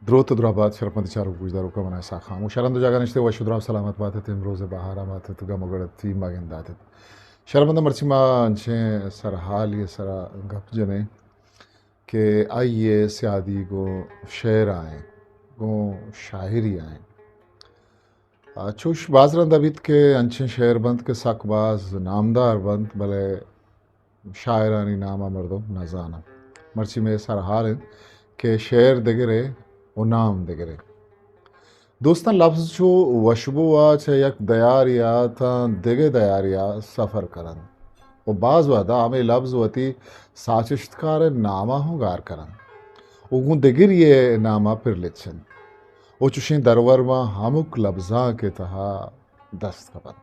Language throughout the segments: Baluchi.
دروت و درابات شرپمند چاروک گوشداروکاں، من اسحاق خاموش۔ شرند و جاگہ نشتے وش و دراہ سلامت بات ات، امروز بہار آمات ات، گم و گڑتی مگند دات ات۔ شرمندہ مرچی ما انچیں سرحالی سرا گپ جنیں کہ آئی سیادی گوں شعر آئیں، گوں شاعری آئیں۔ آ، چوش باز رند بیت کہ انچیں شعر بنت کہ سک باز نامدار بنت، بلے شاعرانی نام ء مردم نہ زاناں۔ مرچی مئے سرحال انت کہ شعر دگرے و نام دگرے۔ دوستاں، لبز چو وشبو ء چہ یک دیارے ء تاں دگہ دیارے ء سفر کننت و باز وہدا ہمے لبز وتی ساچشتکار ء نام ء ہوں گار کننت و گوں دگری ء نام ء پر لچنت و چوشیں درور ماں ہمک لبزانک ء تہا دست کپنت۔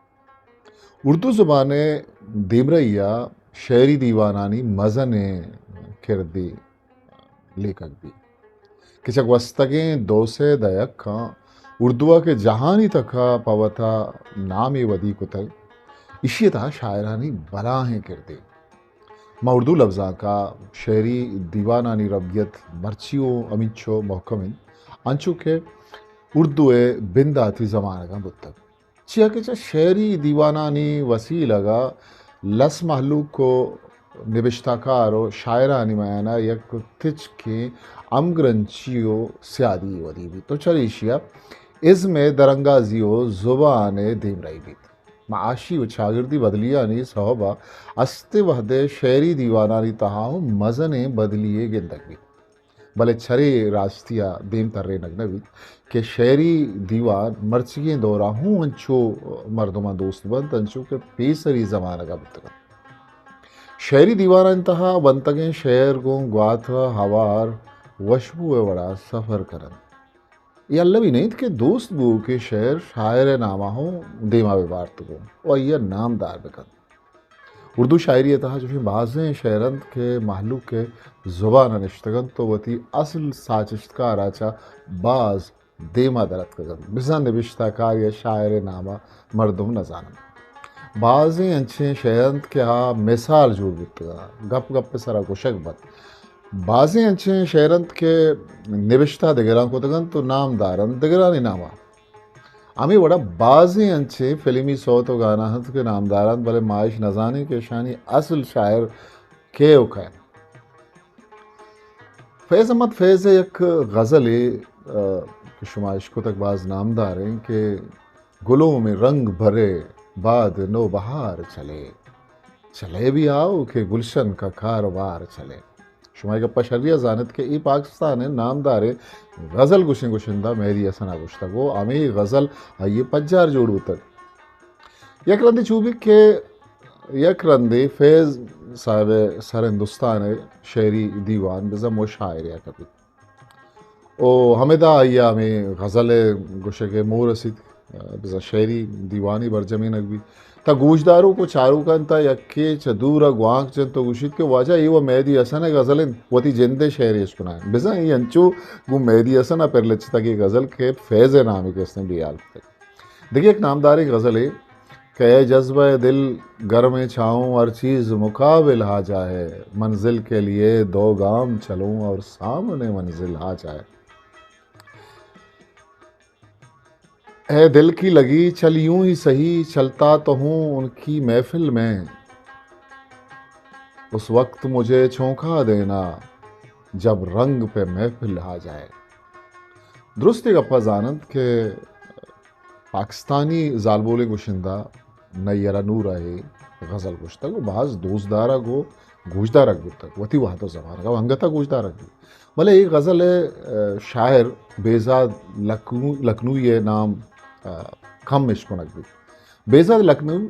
اردو زبان ء دیمرئی ء شعری دیوانانی مزنیں کردے لیکگ بیت کہ چہ گوستگیں دو سئے دہکاں اردو ء کہ جہانی تک ء پہ وتا نامے ودی کتگ، ایشی ء تہا شاعرانی بلاہیں کردے۔ ماں اردو لبزانک ء شعری دیوانانی ربیت مرچی اوں ہمینچو مہکم انت، انچو کہ اردو ء بنداتی زمانگاں بوتگ۔ چیا کہ چہ شعری دیوانانی وسیلگ ء لس مہلوک و نبشتہ کار و شاعرانی میان ء یک تچکیں ہمگرنچی و سیادی ودی بیت و چریشی ء ازم ء درانگازی و زبان ء دیمرئی بیت۔ معاشی و چاگردی بدلیانی سوب ء است وہد ء شعری دیوانانی تہا ہم مزنیں بدلی یے گندگ بیت۔ بلے چرے راستی ء دیم ترینگ نہ بیت کہ شعری دیوان مرچیگیں دور ء ہوں انچو مردماں دوست بنت، انچو کہ پیسری زمانگ ء بوتگ انت۔ شعری دیوانانی تہا بنتگیں شعر گوں گوات ء ہوار وشبو ء وڑا سفر کن انت۔ اے المی نہ انت کہ دوست بوؤکیں شعر شاعر ء نام ء ہوں دیما بہ بارت گوں و آئی ء نامدار بہ کنت۔ اردو شاعری ء تہا چوشیں بازیں شعر انت کہ مہلوک ء زبان ء نشتگ انت و وتی اصل ساچشتکار ء چہ باز دیما در اتکگ انت، بزاں نبشتہ کار یا شاعر ء نام ء مردم نہ زان انت۔ بازیں انچیں شعر انت کہ آ مثال جوڑ بوتگ انت، گپ گپ ء سرا گوشگ بنت۔ بازیں انچیں شعر انت کہ نبشتہ دگراں کتگ انت و نامدار انت دگرانی نام ء۔ ہمے وڑا بازیں انچیں فلمی سوت و گانا انت کہ نامدار انت، بلے ما اش نہ زانیں کہ اشانی اصل شاعر کئے و کئے انت۔ فیض احمد فیض ء یک غزلے، آ، کہ شما اشکتگ باز نامدار انت کہ گلوں میں رنگ بھرے بعد نوبہار چلے، چلے بھی آؤ کہ گلشن کا کاروبار چلے۔ شما اے گپا شری ء زانت کہ اے پاکستان ء نامداریں غزل گوشیں گشندہ مہدی حسن ء گوشتگ و ہمے غزل آئی ء پجار جوڑ بوتگ۔ یک رندے چو بیت کہ یک رندے فیض صاحب ء سر ہندوستان ء شعری دیوان بزاں مشاعرہ ء کپیت۔ و ہمدا آئی ء ہمے غزل ء گوشگ ء موہ رسیت، بزاں شعری دیوانے برجمینگ بیت۔ تاں گوشداروک و چاروکاں تاں یکے چہ دور ء گوانک جنت و گوشیت کہ واجہ اے و مہدی حسن ء غزل انت، وتی جند ء شعرے اشکنائینت۔ بزاں اے انچو گوں مہدی حسن ء پر لچتگ اے غزل کہ فیض ء نامے کہ استیں بے حال کتگ۔ دگہ یک نامداریں غزلے کہ اے جذبہ دل گرم چھاؤں ہر چیز مقابل آ جائے، منزل کے لیے دو گام چلوں اور سامنے منزل آ جائے۔ اے دل کی لگی چل یوں ہی سہی، چلتا تو ہوں ان کی محفل میں، اس وقت مجھے جھونکا دینا جب رنگ پہ محفل آ جائے۔ درست اے گپا زاننت کہ پاکستانی زالبولیں گشندہ نیرہ نور ء اے غزل گوشتگ و باز دوستدارگ و گوشدارگ بوتگ، وتی وہد و زمانگ ء انگت ء گوشدارگ بیت۔ بلے اے غزل ء، ء، شاعر بیزاد لکھنو-، لکھنوئی ء نام، ء، کم اشکنگ بیت۔ بیزاد لکھنو-،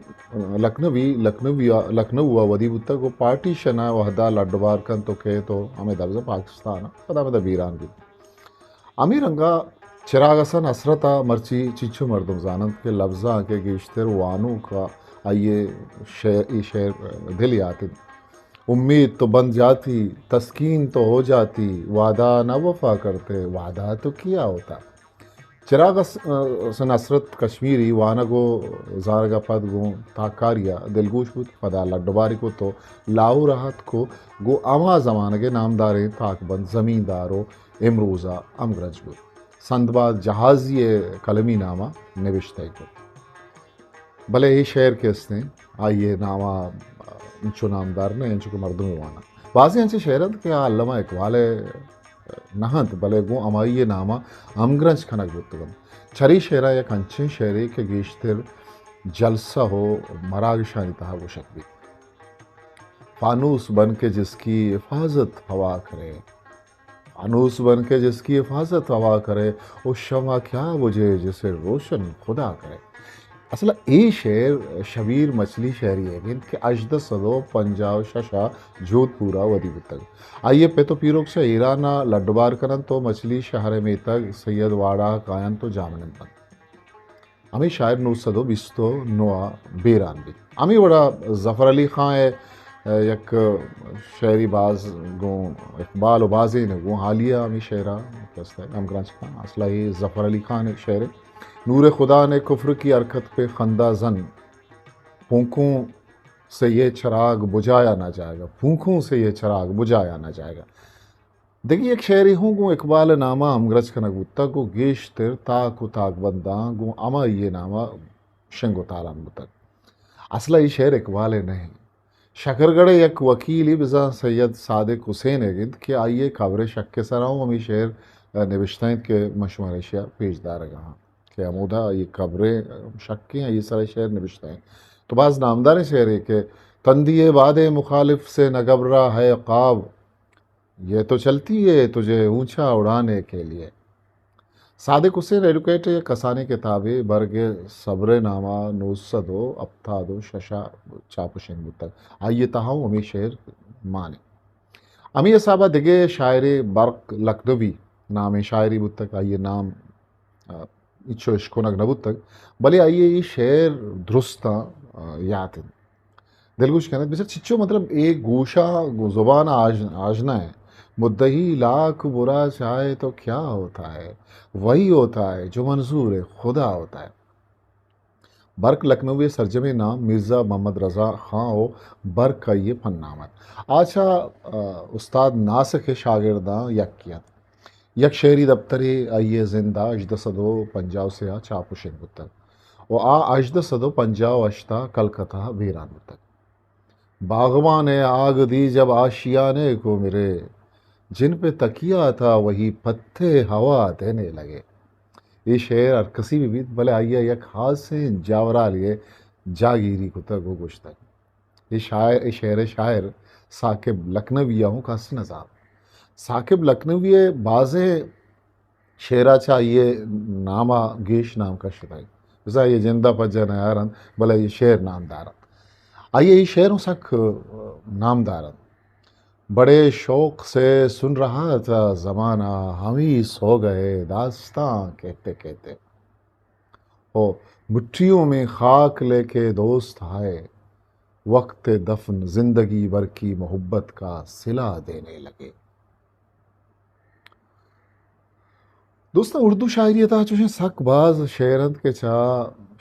لکھنوی، لکھنوی، لکھنؤ ء ودی بوتگ و پارٹیشن ء وہدا لڈ بار کنت و کیت و ہمے دبز پاکستان ء پدا ہمدا بیران بیت۔ ہمے رنگا چراغ حسن حسرت ء مرچی چنچو مردم زاننت کہ لبزانک ء گیشتر وانوک ء آئی ء شعر، اے شعر دل یات انت۔ امید تو بن جاتی، تسکین تو ہو جاتی، وعدہ نہ وفا کرتے، وعدہ تو کیا ہوتا۔ چراغ حس-، حسین حسرت کشمیری وانگ و زانگ ء پد گوں تاککاری ء دلگوش بوت، پدا لڈباری کت و لاہور ء اتک و گوں ہما زمانگ ء نامداریں تاکبند زمیندار و امروز ء ہمگرنچ بوت۔ سندباد جہازی ء قلمی نام ء نبشتہ کت۔ بلے اے شعر کہ استیں، آئی ء نام ء انچو نامدار نہ انچو کہ مردم واناں۔ بازیں انچیں شعر انت کہ آ علامہ اقبال ء نہ انت، بلے گوں ہمائی ء نام ء ہمگرنچ کنگ بوتگ انت۔ چرے شعراں یک انچیں شعرے کہ گیشتر جلسہ و مراگشانی تہا گوشگ بیت۔ فانوس بن کے جس کی حفاظت ہوا کرے، فانوس بن کے جس کی حفاظت ہوا کرے، او شمع کیا بجھے جسے روشن خدا کرے۔ اصل ء اے شعر شبیر مچلی شعری ء انت کہ ہژدہ سد و پنجاہ و شش ء جودپور ء ودی بوتگ۔ آئی ء پت و پیروک چہ ایران ء لڈبار کننت و مچلی شہر ء میتگ سید واڑا ء کاینت و جاہ منند بنت۔ ہمے شاعر نو سد و بیست و نو ء بیران بیت۔ ہمے وڑا ظفر علی خان ء یک شعری باز گوں اقبال و بازین گوں حالیہ ہمے شعرا کستہ ہمگرنچ کن۔ اصلا اے ظفر علی خان ء شعر، نور خدا نے کفر کی حرکت پہ خندہ زن، پھونکوں سے یہ چراغ بجھایا نہ جائے گا، پھونکوں سے یہ چراغ بجھایا نہ جائے گا۔ دگہ یک شعرے ہوں گوں اقبال ء نام ء ہمگرنچ کنگ بوتگ و گیشتر تاک و تاکبنداں گوں ہمائی ء نام ء شنگ و تالان بوتگ۔ اصل ء اے شعر اقبال ء نہ انت۔ شکرگڑھ ء یک وکیلے بزاں سید صادق حسین ء گند کہ آئی ء قبر ء شک ء سرا ہوں ہمے شعر نبشتہ انت کہ من شمارا ایشی ء پیش دارگ ء آں کہ ہمودا اے قبر ء شک ء آئی ء سرا شعر نبشتہ انت۔ تو باز نامداریں شعرے کہ تندی باد مخالف سے نہ گھبرا ہے خواب، یہ تو چلتی ہے تجھے اونچا اڑانے کے لیے۔ صادق حسین ایڈوکیٹ ء یک کسانیں کتابے برگ صبر ء نام ء نو سد و ہپتاد و شش ء چاپ و شنگ بوتگ۔ آئی ء تہا ہوں ہمے شعر مان انت۔ ہمے حساب ء دگہ شاعرے برق لکھنوی نامیں شاعرے بوتگ، آئی ء نام، آ، ہچو اشکنگ نہ بوتگ، بلے آئی ء اے شعر درستاں، آ، یات انت۔ دلگوش کنت، بچار چچو مطلب اے گوشا گو زبان آژ-، آژنا ہے۔ مدعی لاکھ برا چاہے تو کیا ہوتا ہے، وہی ہوتا ہے جو منظور خدا ہوتا ہے۔ برق لکھنوی سرجمیں نام مرزا محمد رضا خان و برق آئی پن نام ات۔ آ چہ، آ، استاد ناسک شاگرداں یکے ات۔ یک شعری دپترے آئی ء زند ء ہژدہ سد و پنجاہ و سے ء چاپ و شنگ بوتگ و آ ہژدہ سد و پنجاہ و ہشت ء کلکتہ ء بیران بوتگ۔ باغبان نے آگ دی جب آشیانے کو میرے، جن پہ تکیا تھا وہی پتے ہوا دینے لگے۔ اے شعر ہر کسی بہ بیت، بلے آئی ء یک خاصیں جاورالے ء جاگیری کتگ و گوشتگ۔ اے شاعر، اے شعر ء شاعر ثاقب لکھنوی ء ہوں کس نہ زانت۔ ثاقب لکھنوی ء بازیں شعرا چہ آئی ء نام ء گیش نام کشتگ۔ بزاں آئی ء جند ء پجہ نیار انت، بلے آئی ء شعر نامدار انت۔ آئی ء اے شعر ہوں سک نامدار انت۔ بڑے شوق سے سن رہا تھا زمانہ ہمیں سو گئے داستاں کہتے کہتے۔ او مٹھیوں میں خاک لے کے دوست آئے، وقت دفن زندگی بھر کی محبت کا صلہ دینے لگے۔ دوستاں، اردو شاعری ء تہا چوشیں سک باز شعر انت کہ چہ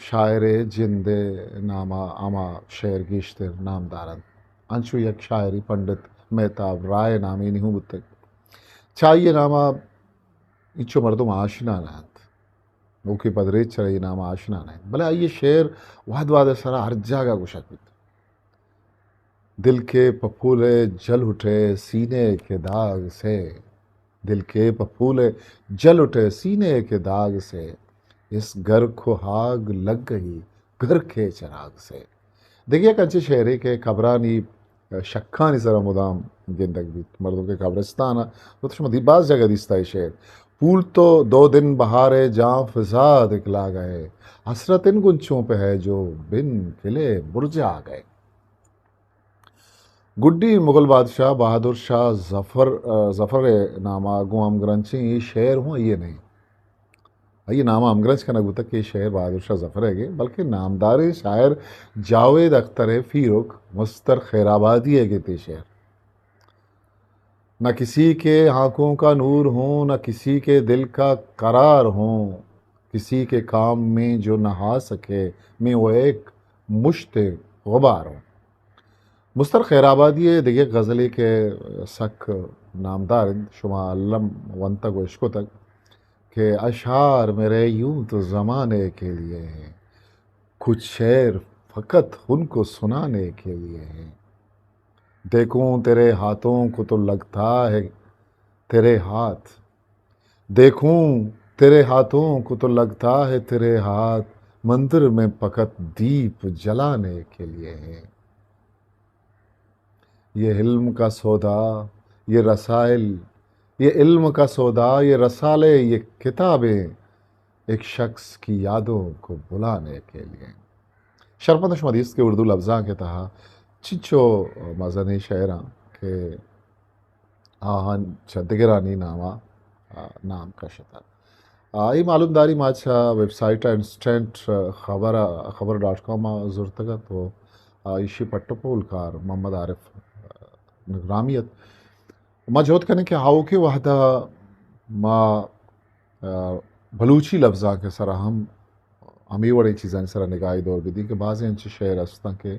شاعر ء جند ء نام ء ہما شعر گیشتر نامدار انت۔ انچو یک شاعری پنڈت مہتاب رائے نامینی ہوں بوتگ۔ چہ آئی ء نام ء انچو مردم آشنا نہ انت۔ نوکیں پدریچ چرے نام آشنا نہ انت، بلے آئی ء شعر وہد وہد ء سرا ہر جاگہ گوشگ بیت۔ دل کے پپولے جل اٹھے سینے کے داغ سے، دل کے پپولے جل اٹھے سینے کے داغ سے، اس گھر کو آگ لگ گئی گھر کے چراغ سے۔ دگہ یک انچیں شعرے کہ قبرانی شکانی سرا مدام گندگ بیت۔ مردم کہ قبرستان ء، وت شما دی باز جاگہ دیستا اے شعر۔ پھول تو دو دن بہارے جاں فضا دکھلا گئے، حسرت ان گنچوں پہ ہے جو بن کھلے مرجھا گئے۔ گڈی مغل بادشاہ بہادر شاہ ظفر، ظفر ء نام ء گوں ہمگرنچیں اے شعر ہوں آئی ء نہیں۔ آئی ء نام ء ہمگرنچ کنگ بوتگ کہ اے شعر بہادر شاہ ظفر ء گے، بلکہ نامداریں شاعر جاوید اختر ء پیرک مستر خیرآبادی ء گے تے شعر۔ نہ کسی کے آنکھوں کا نور ہوں، نہ کسی کے دل کا قرار ہوں، کسی کے کام میں جو نہ آ سکے، میں وہ ایک مشت غبار ہوں۔ مستر خیرآبادی ءِ دگہ غزلے کہ سک نامدار انت، شما الم ونتگ و اشکتگ کہ اشعار میرے یوں تو زمانے کے لیے ہیں، کچھ شعر فقط ان کو سنانے کے لیے ہیں۔ دیکھوں تیرے ہاتھوں کو تو لگتا ہے تیرے ہاتھ، دیکھوں تیرے ہاتھوں کو تو لگتا ہے تیرے ہاتھ مندر میں فقط دیپ جلانے کے لیے ہیں۔ یہ علم کا سودا، یہ رسائل، یہ علم کا سودا، یہ رسالے، یہ کتابیں ایک شخص کی یادوں کو بلانے کے لیے۔ شرپند شما دیست کہ اردو لبزانک ءِ تہا چنچو مزنیں شاعراں کہ آہاں چہ دگرانی ناما، آ، نام کشتگ۔ آ، اے معلومداری ما چہ ویب سائٹ انسٹنٹ خبر، خبر ڈاٹ کام ءَ زرتگ ات و، آ، ایشی پٹ و پول کار محمد عارف، آ، نگرامی ات۔ ما جہد کنیں کہ آؤکیں وہدا ما، آ، بلوچی لبزانک ءِ سرا ہم ہمے وڑیں چیزانی سرا نگاہے دور بدیں کہ بازیں انچیں شعر ہستاں کہ،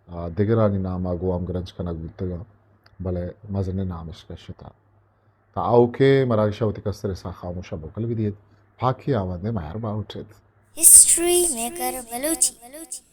آ، دگرانی ناما گوں ہمگرنچ کنگ بوتگاں، بلے مزنیں نام اش کشتہ۔ تا آؤکیں مراگش ءَ وتی کستریں ساہ خاموش ءَ موکل بدیت۔ پاکیں آوندیں مہر باہوٹ ایت۔ History maker Balochi.